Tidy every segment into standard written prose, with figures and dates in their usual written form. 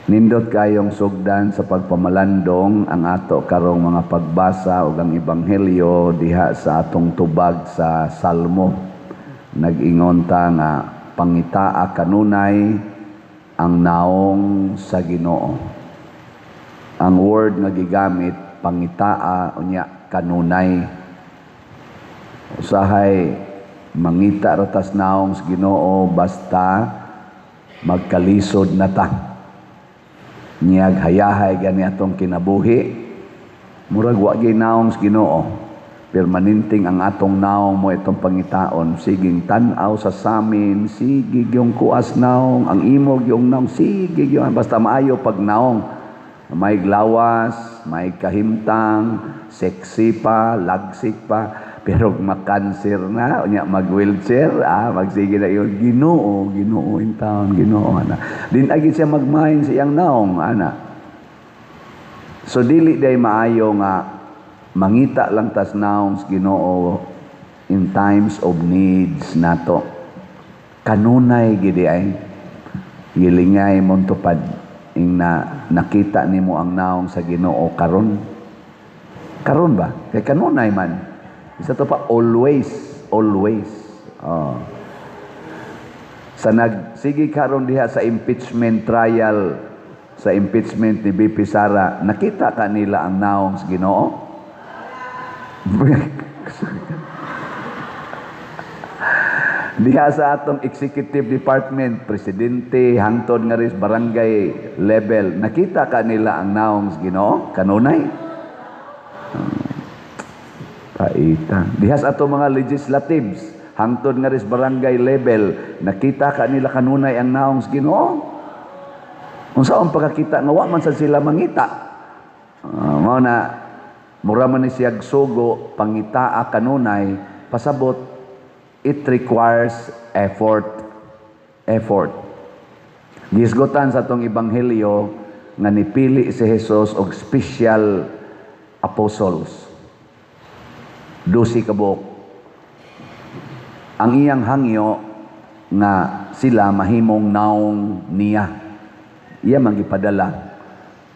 Nindot kayong sugdan sa pagpamalandong ang ato karong mga pagbasa ug ang ebanghelyo diha sa atong tubag sa Salmo. Nag-ingon ta nga pangitaa kanunay ang naong sa Ginoo. Ang word nga gigamit, pangitaa, unya kanunay. Usahay mangita ra tas naong sa Ginoo basta magkalisod na ta. Niyag hayahay gani atong kinabuhi, murag wa gyud naong sa Ginoo. Permanenteng ang atong naong mo itong pangitaon, siging tan-aw sa samin, sige gyung kuas naong, ang imo gyung naong, sige gyung basta maayo pag naong. May lawas, may kahimtang, sexy pa, lagsik pa, pero makanser na, unya mag-wheelchair, magsige na yun, Ginoo, Ginoo in town, Ginoo, ana. Din agi siya magmahin sa iyang naong, ana. So dili day maayo nga mangita lang tas naong sa Ginoo in times of needs nato. Kanunay gidi ay gilingay mong tupad ing na nakita nimo ang naong sa Ginoo karon. Karon ba? Kay kanunay man. Isa to pa, always, always. Oh. Sa nagsige karon diha sa impeachment trial, sa impeachment ni VP Sara, nakita ka nila ang naong sa Ginoo? Diha sa atong executive department, presidente, hangtod nga ris barangay level, nakita ka nila ang naong sa Ginoo? Kanunay? Paita. Diha sa atong mga legislatives, hangtod nga ris barangay level, nakita ka nila kanunay ang naong sa Ginoo? Unsa ang pagkakita nga wa man sa sila mangita? Mao na mura man ni siyag sugo pangitaa kanunay, pasabot it requires effort. Effort. Gisgutan sa atong ebanghelyo nga nipili si Jesus og special apostles. 12 ka buok. Ang iyang hangyo nga sila mahimong naong niya. Iya man gipadala.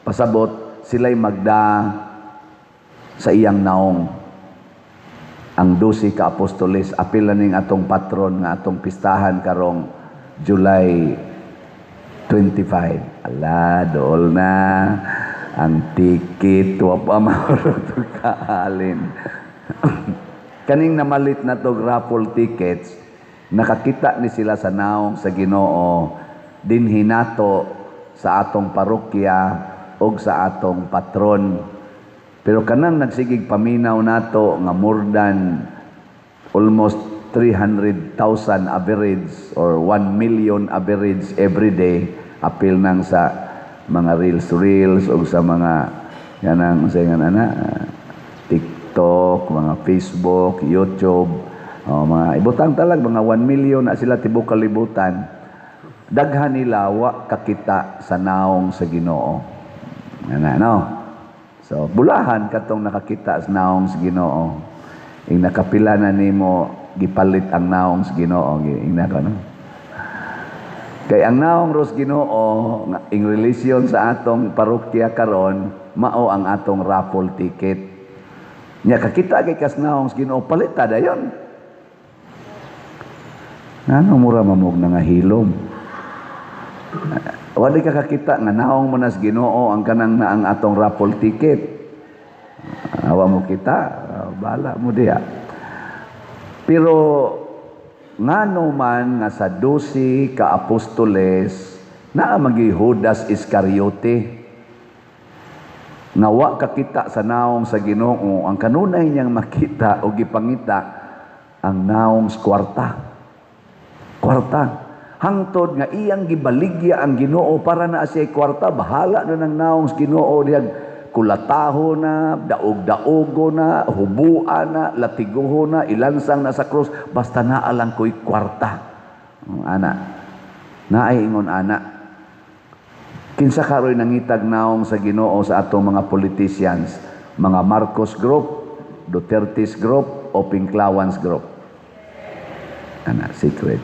Pasabot sila'y magda sa iyang naong. Ang 12 ka apostoles, apil na ning atong patron nga atong pistahan karong July 25. Ala, dool na ang ticket, wa pa mahurot kaalin. Kaning namalit na to raffle tickets, nakakita ni sila sa naong sa Ginoo dinhi nato sa atong parokya og sa atong patron. Pero kanang nagsigig paminaw nato nga more than almost 300,000 average or 1 million average every day, apil nang sa mga reels reels o sa mga yanang sa nga ana TikTok, mga Facebook, YouTube, o mga ibutang talag mga 1 million na sila tibok kalibutan. Daghan nila wa kakita sa naong sa Ginoo. Ana no. So bulahan katong nakakita sa naong sa Ginoo. Ing nakapila na nimo gipalit ang naong sa Ginoo, ing nako no. Kay ang naong ros Ginoo nga in relation sa atong parokya karon mao ang atong raffle ticket. Nya kakita kay kas naong sa Ginoo, palita dayon. Ngano mura mamog na nga hilom. Wala ka kakita nga naong mo nas Ginoo ang kanang na ang atong raffle ticket. Awa mo kita, bala mo diha. Pero ngano man nga sa 12 ka apostoles naa magi Judas Iscariote nga wa kakita sa naong sa Ginoo, ang kanunay niyang makita o gipangita ang naong sa kwarta. Kwarta. Hangtod nga iyang gibaligya ang Ginoo para na siya kwarta, bahala na ng naong sa Ginoo diyag kulataho na, daog-daogo na, hubuan na, latiguho na, ilansang na sa krus, basta naa lang ko'y kwarta. Ana. Naay ingon ana. Kinsa karoy nangitag naong sa Ginoo sa atong mga politicians, mga Marcos Group, Duterte's Group, o Pinklawans Group? Ana, secret.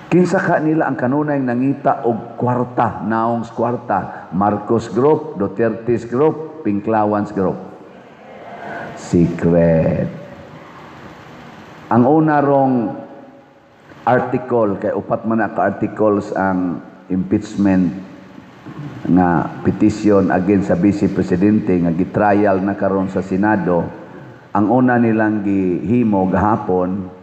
Kinsa ka nila ang kanunay nangita og kwarta, naong kwarta? Marcos Group, Duterte's Group, Pinklawans Group. Secret. Ang una rong article, kay upat man na ka articles ang impeachment nga petition against sa Vice Presidente nga gitrial na karon sa Senado. Ang una nilang gihimo gahapon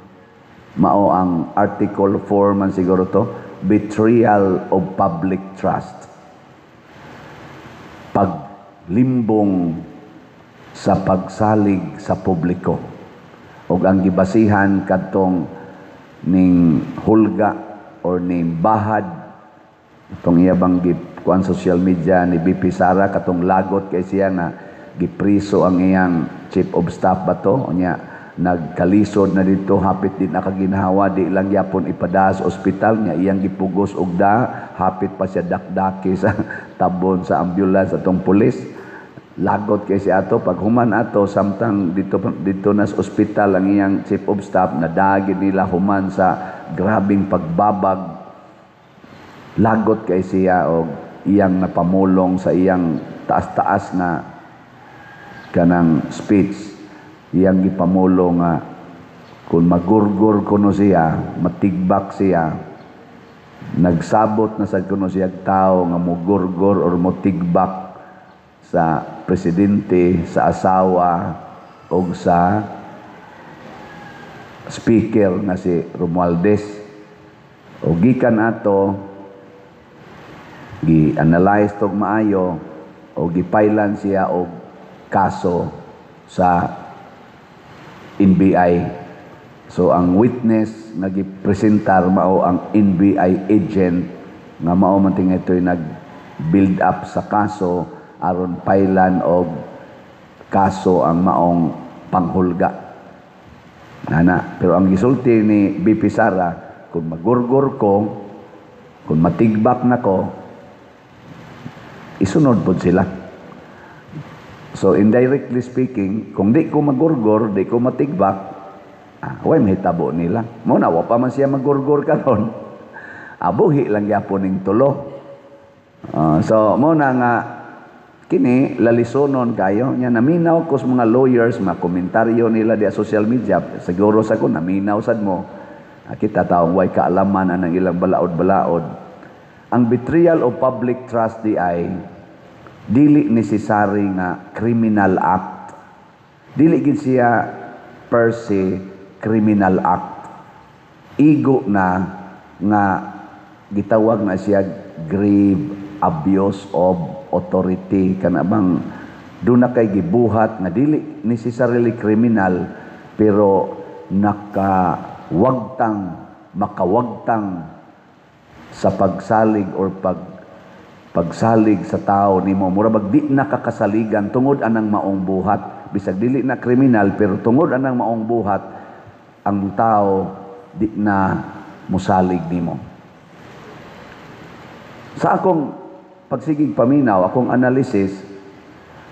mao ang Article 4 man siguro to, betrayal of public trust, paglimbong sa pagsalig sa publiko. Ug ang gibasihan kadtong ning hulga or ning bahad itong iya bang kuan social media ni VP Sara, katong lagot kay siya nga gipriso ang iyang chief of staff ba to. Unya nagkalisod na dito, hapit din nakaginhawa, di lang yapon ipada sa ospital niya, iyang gipugos og da hapit pa siya dakdaki sa tabon sa ambulance atong pulis. Lagot kay si ato. Pag human ato, samtang dito dito na sa ospital ang iyang chief of staff, nadagi nila human sa grabing pagbabag. Lagot kay siya og iyang napamulong sa iyang taas-taas na kanang speech, iyang gipamulong nga kung magurgor kuno siya, matigbak siya, nagsabot na sad kuno siya tao nga mugurgor or motigbak sa presidente, sa asawa o sa speaker nga si Romualdez. O gikan ato, gi-analyze tog maayo o gipailan siya og kaso sa NBI. So ang witness nga gipresentar mao ang NBI agent nga mao man tingay ito'y nag-build up sa kaso aron pailan og kaso ang maong panghulga. Nana, pero ang gisulti ni VP Sara, kung magurgor ko, kung matigbak na ko, isunod pod sila. So indirectly speaking, kung di ko magurgor, di ko matigbak, way mahitabo nila. Mo na wa pa man siya magurgor karon. Abuhi lang gyapon ning tulo. So mo na nga kini lalisonon kayo nya. Naminaw ko sa mga lawyers, mga komentaryo nila di social media. Siguro sa ko naminaw sad mo. Kita taong way kaalaman anang ilang balaod-balaod. Ang betrayal of public trust di ay dili necessary nga criminal act, dili gid siya per se criminal act. Igo na nga gitawag na siya grave abuse of authority, kana bang doon na kay gibuhat nga dili necessarily criminal pero nakawagtang, makawagtang sa pagsalig or pagsalig sa tao nimo. Mura bag di nakakasaligan tungod anang maong buhat. Bisag dili na kriminal, pero tungod anang maong buhat, ang tao di na musalig nimo. Sa akong pagsigig paminaw, akong analysis,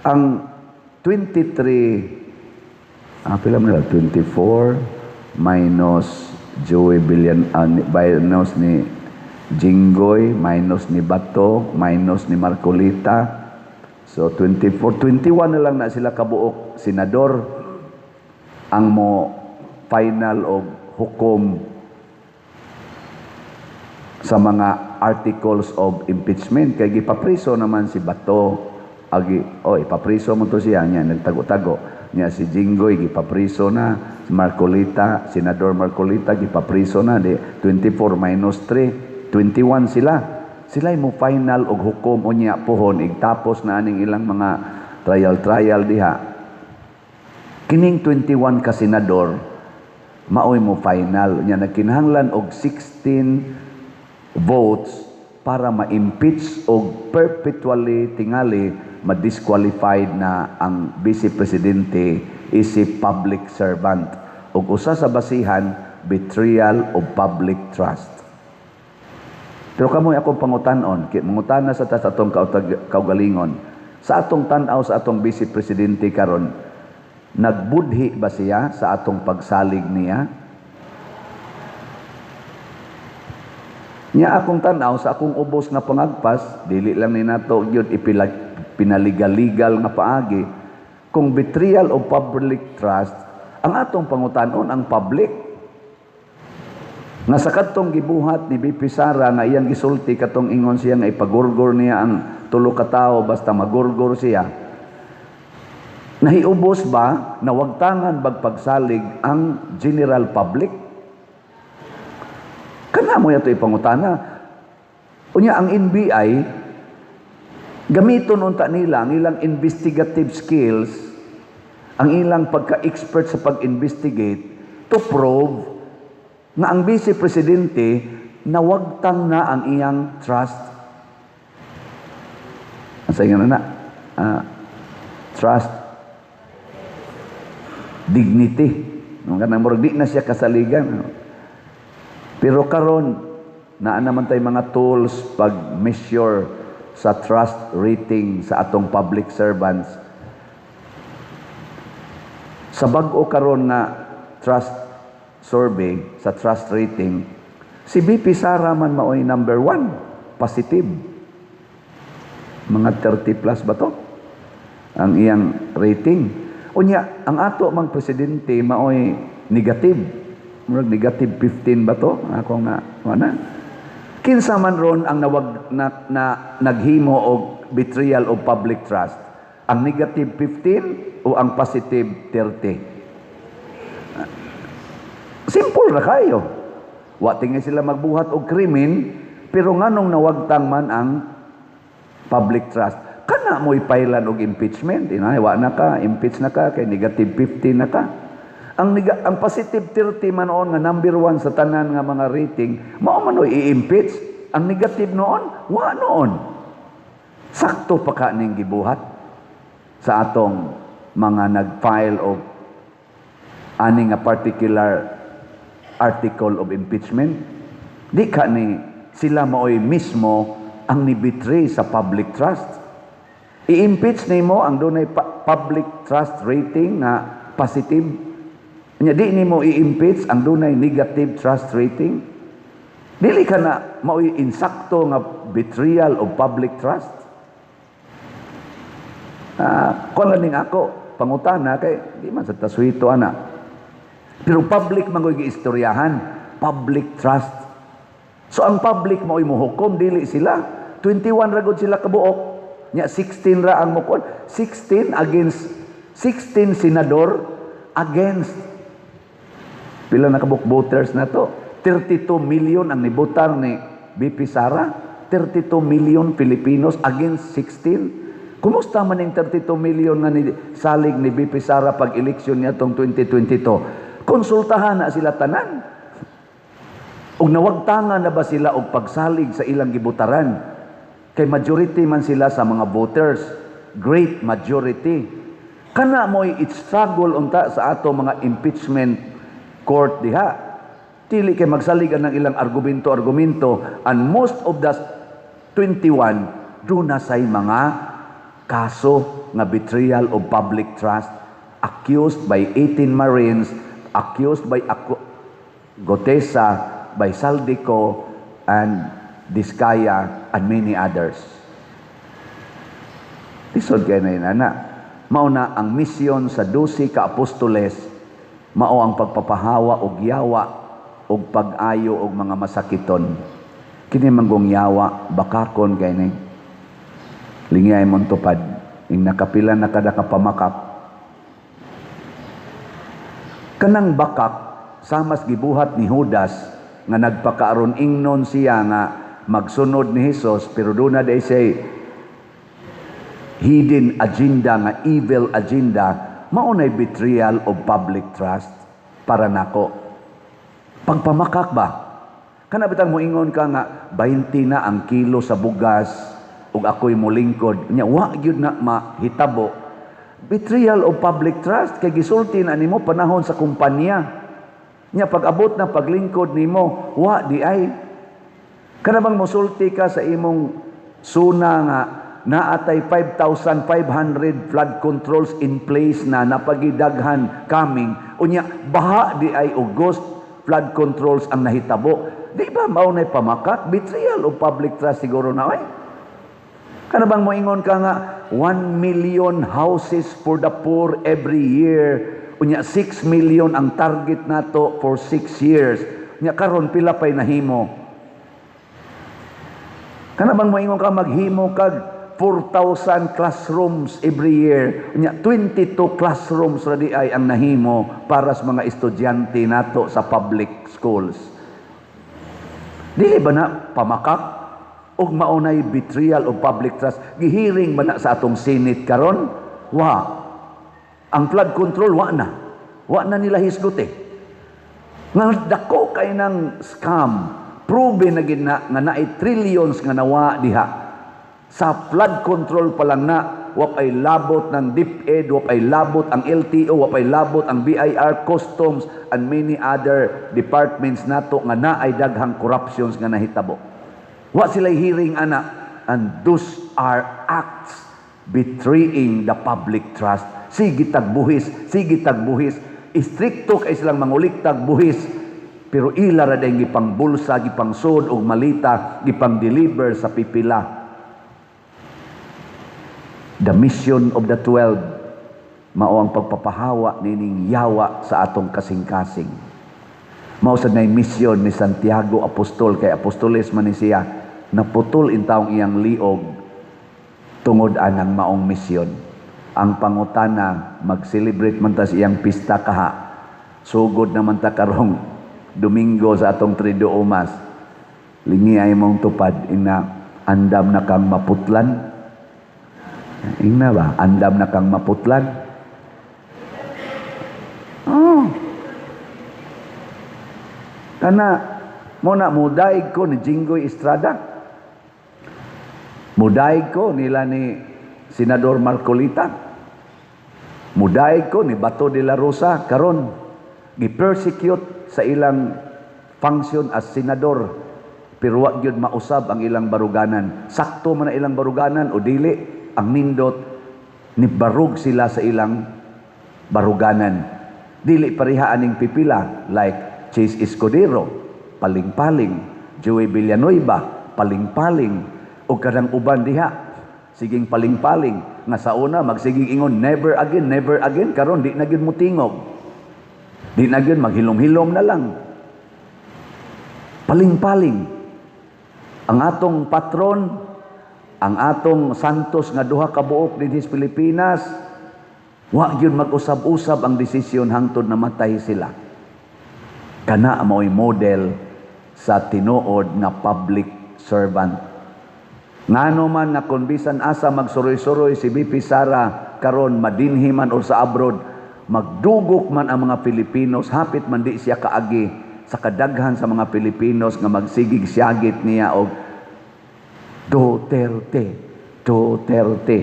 ang 23, pila man nila? 24 minus Joey Billion, minus ni Jinggoy, minus ni Bato, minus ni Marcolita. So 24, 21 na lang na sila kabuok senador ang mo final og hukom sa mga articles of impeachment, kay gipapriso naman si Bato. Agi oh, ipapriso mo to siya niya, nagtago-tago niya. Si Jinggoy gipapriso na, si Marcolita, Senador Marcolita gipapriso na. Di 24 minus 3, 21 sila. Sila mo final og hukom unya pohon igtapos na aning ilang mga trial trial diha. Kining 21 ka senador maoy mo final nya. Nagkinahanglan og 16 votes para ma-impeach og perpetually tingali ma-disqualified na ang vice presidente isip public servant. Og usa sa basihan, betrayal of public trust. Pero kamoy akong pangutan-on, mangutana sa tas atong kaugalingon, sa atong tan-aw sa atong vice presidente karon, nagbudhi ba siya sa atong pagsalig niya? Nya akong tan-aw sa akong ubos nga pangagpas, dili lang ni nato gyud pinaligal-legal nga paagi. Kung betrayal of public trust, ang atong pangutanon ang public. Nga sa kadtong gibuhat ni VP Sara nga iyang gisulti katong ingon siya nga ipagurgor niya ang tulo ka tawo basta magurgor siya. Nahiubos ba, nawagtangan bag pagsalig ang general public? Kana mo yato ipangutana. Unya ang NBI, gamiton unta nila ang ilang investigative skills, ang ilang pagka-expert sa pag-investigate to prove nga ang vice presidente nawagtang na ang iyang trust. Asa nga na? Trust, dignity. Nung kanang murag di na siya kasaligan. Pero karon naa naman tay mga tools pag measure sa trust rating sa atong public servants. Sa bag-o karon nga trust survey sa trust rating, si VP Sara man maoy number one, positive. Mga 30 plus ba to? Ang iyang rating. Unya, ang ato mang presidente maoy negative. Murag negative 15 ba to? Ako nga, wala. Kinsa man ron ang nawag, na naghimo og betrayal of public trust? Ang negative 15 o ang positive 30? Simple ra kayo. Wa tingi sila magbuhat og krimen, pero nganong nawagtang man ang public trust? Kana mo ipailan og impeachment, inay wa na ka, impeach na ka kay negative 15 na ka. Ang positive 30 man noon nga number one sa tanan nga mga rating, mao man oy i-impeach. Ang negative noon, wa noon. Sakto pa ka ning gibuhat sa atong mga nag-file og ani nga particular article of impeachment. Di ka ni sila maoy mismo ang ni-betray sa public trust. I-impeach nimo ang dunay public trust rating nga positive. Nya di nimo i-impeach ang dunay negative trust rating. Dili ka na maoy insakto nga betrayal of public trust. Kuan lang ning ako pangutana kay di man sa taswito ana. Pero public man ko'y giistoryahan, public trust. So ang public mao'y mohukom, dili sila. 21 ra gud sila kabuok. Nya 16 ra ang mukon. 16 against 16 senador against pila na kabuk voters na to? 32 million ang nibotar ni VP Sara. 32 million Filipinos against 16. Kumusta man yung 32 million nga ni salig ni VP Sara pag eleksyon niya tong 2022? Konsultahan na sila tanan. Ug nawagtangan na ba sila og pagsalig sa ilang gibutaran? Kay majority man sila sa mga voters. Great majority. Kana mo'y struggle unta sa ato mga impeachment court diha. Dili kay magsalig ang ilang argumento-argumento, and most of the 21 duna say mga kaso nga betrayal of public trust, accused by 18 Marines, accused by Guteza, by Zaldy Co and Discaya and many others. Lisod kay na yun, ana. Mao na ang misyon sa 12 ka apostoles, mao ang pagpapahawa og yawa og pag-ayo og mga masakiton. Kini manggong yawa, bakakon kay ni. Lingay mong tupad, ing nakapila na kada kapamakak. Kanang bakak, samas gibuhat ni Judas, nga nagpakaaron ingnon siya nga magsunod ni Hesus, pero doon na siya hidden agenda nga evil agenda, mao nay betrayal of public trust para nako. Pagpamakak ba? Kana bitang moingon ka nga 20 na ang kilo sa bugas ug ako'y molingkod nya wa gyud na mahitabo. Betrayal of public trust kay gisulti na nimo panahon sa kumpanya. Nya pag-abot na paglingkod nimo, wa di ay. Kana bang mosulti ka sa imong suna nga naatay 5,500 flood controls in place na napagidaghan coming, unya baha di ay og ghost flood controls ang nahitabo? Di ba mao na pamakak? Betrayal of public trust siguro na oy. Kana bang moingon ka nga 1 million houses for the poor every year? Unya 6 million ang target nato for 6 years. Unya karon pila pay nahimo? Kana bang moingon ka maghimo kag 4,000 classrooms every year? Unya 22 classrooms ra di ay ang nahimo para sa mga estudyante nato sa public schools. Dili ba na pamakak? Ug mao nay betrayal of public trust? Gihiring ba na sa atong Senate karon? Wa. Ang flood control, wa na. Wa na nila hisgot eh. Nga dako kay ng scam. Proven na gid na nga naay trillions nga nawa diha. Sa flood control pa lang na, wa pay labot ng DepEd, wa pay labot ang LTO, wa pay labot ang BIR, Customs, and many other departments nato nga naay daghang corruptions nga nahitabo. Wa sila hearing ana, and those are acts betraying the public trust. Sige tagbuhis, sige tagbuhis. Istrikto kay silang manguliktag buhis, pero ila ra dayong gipang bulsa, gipang sud og malita, gipang deliver sa pipila. The mission of the 12 mao ang pagpapahawa nining yawa sa atong kasing-kasing. Mao sad nay mission ni Santiago Apostol, kay apostoles man ni siya, naputol intawong iyang liog tungod anang maong misyon. Ang pangutana, mag-celebrate man ta sa iyang pista kaha. Sugod naman ta karong Domingo sa atong Triduum Mass. Lingi ay mong tupad, ina andam na kang maputlan. Ingna ba? Andam na kang maputlan? Oh. Kana mo na mudaig ko ni Jinggoy Estrada. Mudaig ko nila ni Senador Marcoleta. Mudaig ko ni Bato de la Rosa karon gi-persecute sa ilang function as senador, pero wa gyud mausab ang ilang baruganan. Sakto man na ilang baruganan o dili, ang nindot ni barug sila sa ilang baruganan. Dili pareha aning pipila like Chiz Escudero, paling-paling, Joey Villanueva, paling-paling, o kanang uban diha siging paling-paling nga sa una magsiging ingon "Never again, never again." Karon di na gyud mutingog, di na gyud, maghilom-hilom na lang, paling-paling. Ang atong patron, ang atong santos nga duha ka buok dinhi sa Pilipinas, wa gyud mag-usab-usab ang desisyon hangtod namatay sila. Kana mao'y model sa tinuod nga public servant. Ngano man nga kung bisan asa magsuroy-suroy si VP Sara karon, madinhi man or sa abroad, magdugok man ang mga Pilipinos, hapit man di siya kaagi sa kadaghan sa mga Pilipinos nga magsigig siyagit niya og "Duterte, Duterte."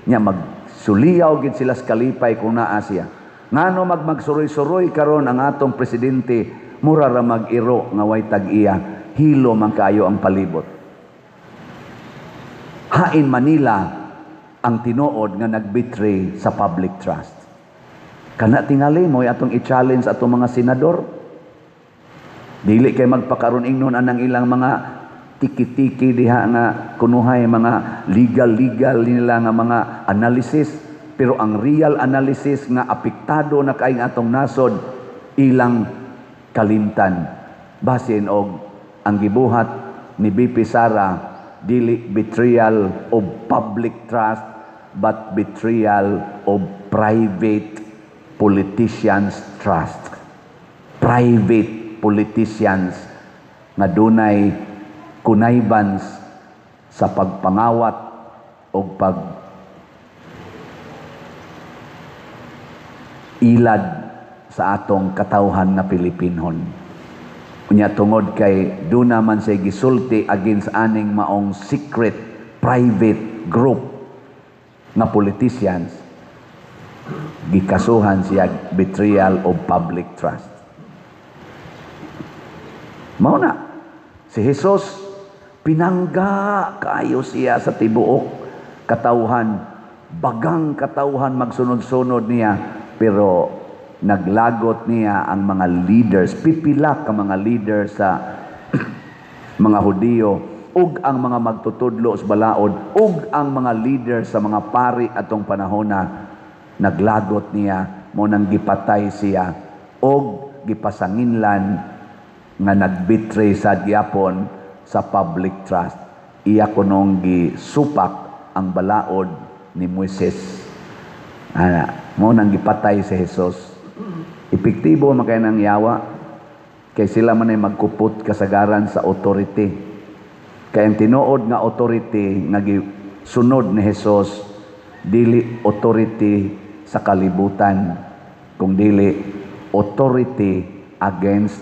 Nya magsuliyaw gid sila sa kalipay kung naa siya. Ngano magsuroy-suroy karon ang atong presidente, mura ra mag-iro nga way tag-iya, hilo man kayo ang palibot. Hain Manila ang tinuod nga nagbetray sa public trust. Kana tingali mo atong i-challenge atong mga senador. Dili kay magpakaron ingnon anang ilang mga tiki-tiki diha nga kunuhay mga legal-legal nila nga mga analysis, pero ang real analysis nga apektado na kay atong nasod, ilang kalimtan. Basin og ang gibuhat ni VP Sara dili betrayal of public trust but betrayal of private politicians' trust, private politicians nga dunay connivance sa pagpangawat o pag ilad sa atong katawhan nga Pilipinhon. Unya tungod kay duna man siya gisulti against aning maong secret private group nga politicians, gikasuhan siya betrayal of public trust. Mao na si Jesus, pinangga kaayo siya sa tibuok katawhan, bagang katawhan magsunod-sunod niya, pero naglagot niya ang mga leaders, pipila ka mga leaders sa Mga Hudiyo ug ang mga magtutudlo sa balaod ug ang mga leader sa mga pari atong panahona naglagot niya, mao nang gipatay siya og gipasanginlan nga nagbetray sa gyapon sa public trust. Iya kunong gisupak ang balaod ni Moises. Ana, mao nang gipatay si Jesus. Epektibo man kay nang yawa kay sila man ay magkupot kasagaran sa authority. Kay ang tinuod nga authority nga gisunod ni Jesus, dili authority sa kalibutan, kung dili authority against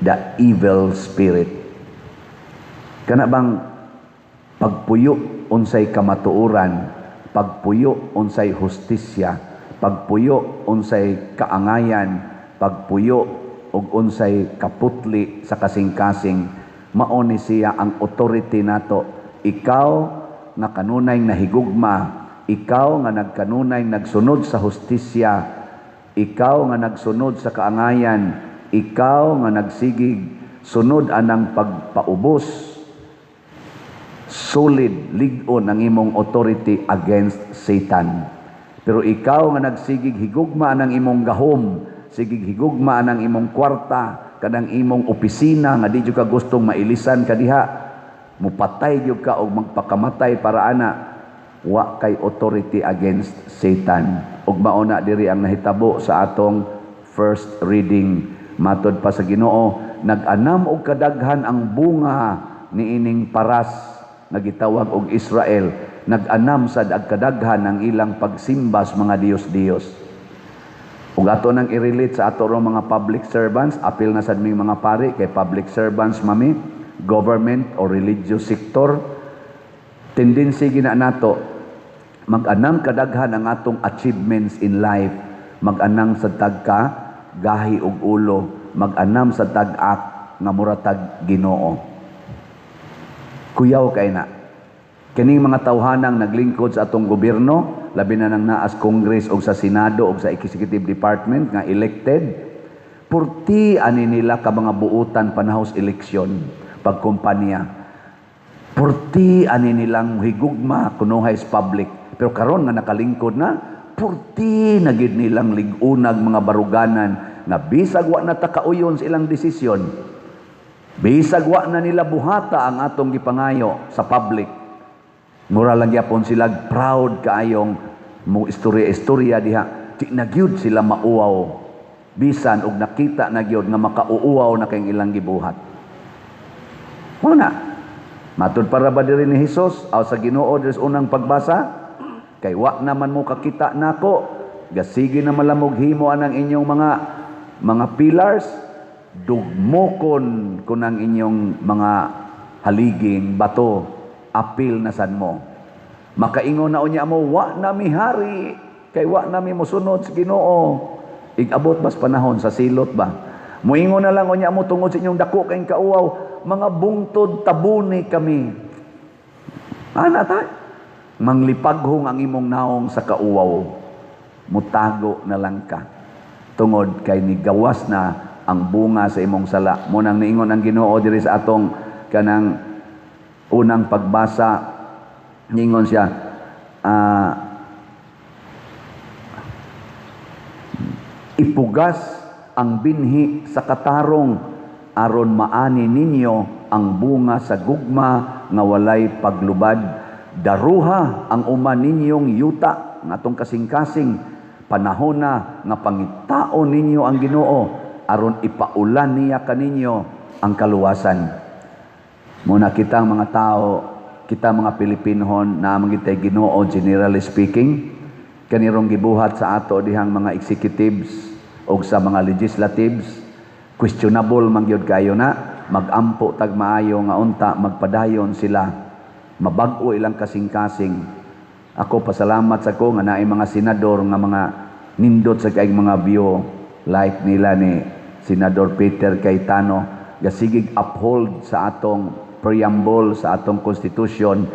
the evil spirit. Kana bang pagpuyo unsay kamatuoran, pagpuyo unsay hustisya, pagpuyo unsay kaangayan, pagpuyo ug unsay kaputli sa kasing-kasing, mao ni siya ang authority nato. Ikaw nga kanunay nahigugma, ikaw nga nagkanunay nagsunod sa hustisya, ikaw nga nagsunod sa kaangayan, ikaw nga nagsigig sunod anang pagpaubos, solid lig-on ang imong authority against Satan. Pero ikaw nga nagsigig higugma ang imong gahom, sigig higugma ang imong kwarta, kanang imong opisina nga di jud ka gustong mailisan ka diha, mupatay gyud ka og magpakamatay para ana, wa kay authority against Satan. Ug mao na diri ang nahitabo sa atong first reading. Matod pa sa Ginoo, nag-anam og kadaghan ang bunga niining paras nga gitawag og Israel. Nag-anam sad ag kadaghan ang ilang pagsimba sa mga diyos-diyos. Ug ato nang i-relate sa ato rong mga public servants, apil na sad ming mga pari kay public servants mami, government or religious sector. Tendency gina nato, mag-anam kadaghan ang atong achievements in life, mag-anam sa tagka gahi og ulo, mag-anam sa tag-ak nga mura tag Ginoo. Kuyaw kay na. Kining mga tawhanang naglingkod sa atong gobyerno, labi na nang naas Congress o sa Senado o sa Executive Department nga elected, purti ani nila ka mga buutan panahos eleksyon pagkumpanya. Purti ani nilang higugma kunuhay sa public. Pero karon nga nakalingkod na, purti na gid nilang lig-unag mga baruganan nga bisag wa na ta kauyon sa ilang desisyon. Bisag wa na nila buhata ang atong gipangayo sa public. Mura lang gyapon sila proud kaayong mo istorya-istorya diha. Di na gyud sila mauwaw. Bisan og nakita na gyud nga makauuwaw na kayong ilang gibuhat. Mao na. Matud para ba diri ni Hesus aw sa Ginoo diri sa unang pagbasa? Kay wa naman mo kakita nako, gasige na malamog himo anang inyong mga pillars, dugmokon kun ang inyong mga haliging bato, apil na sad mo. Makaingon na unya mo, "Wa na mi hari kay wa na mi mosunod sa Ginoo." Igabot bas panahon sa silot ba? Muingon na lang unya mo tungod sa inyong dako kayong kauwaw, mga bungtod tabuni kami. Ana ta? Manglipaghong ang imong naong sa kauwaw. Mutago na lang ka. Tungod kay nigawas na ang bunga sa imong sala. Mao nang niingon ang Ginoo diri sa atong kanang unang pagbasa, ningon siya, ipugas ang binhi sa katarong aron maani ninyo ang bunga sa gugma nga walay paglubad. Daruha ang uma ninyong yuta nga atong kasing-kasing, panahon na nga pangitaon ninyo ang Ginoo aron ipaulan niya kaninyo ang kaluwasan. Muna kitang mga tao, kita mga Pilipinohon na gitay Ginoo, generally speaking, kanirong gibuhat sa ato dihang mga executives o sa mga legislatives, questionable man gyud kayo na, magampo tag maayo nga unta magpadayon sila, mabag-o ilang kasing-kasing. Ako pasalamat sa ko nga naay mga senador nga mga nindot sa kay mga view like nila ni Senador Peter Cayetano, gasigig uphold sa atong preamble, sa atong constitution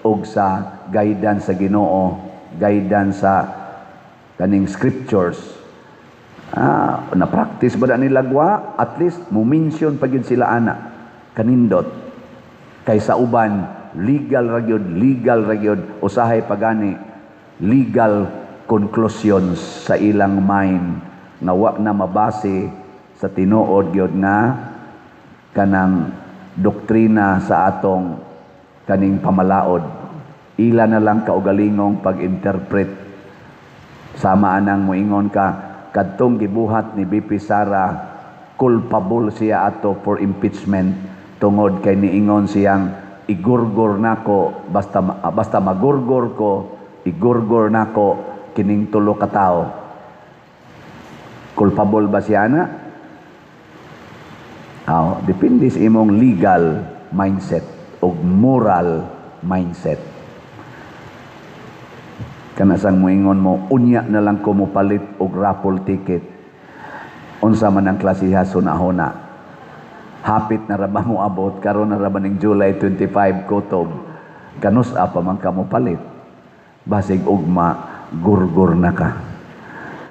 ug sa guidance sa Ginoo, guidance sa kaning scriptures. Na practice ba na nila gwa? At least mo mention pa gyud sila ana. Kanindot. Kay sa uban, legal ra gyud, legal ra gyud, usahay pagani legal conclusions sa ilang mind nga wa na mabase sa tinuod gyud nga kanang doktrina sa atong kaning pamalaod. Ila na lang kaugalingong pag-interpret. Sama anang moingon ka, kadtong gibuhat ni VP Sara, culpable siya ato for impeachment tungod kay niingon siyang igurgor nako, basta basta magurgor ko, igurgor nako kining tulo ka tawo. Culpable ba siya na? Aw, depende sa imong legal mindset o moral mindset. Kana sang moingon mo, "Unya na lang ko mopalit og raffle ticket." Unsa man ang klasiha sunahona? Hapit na ra ba mo abot? Karon na ra ba ning July 25 kutob? Kanus-a pa man ka mo palit? Basig ugma gurgur na ka.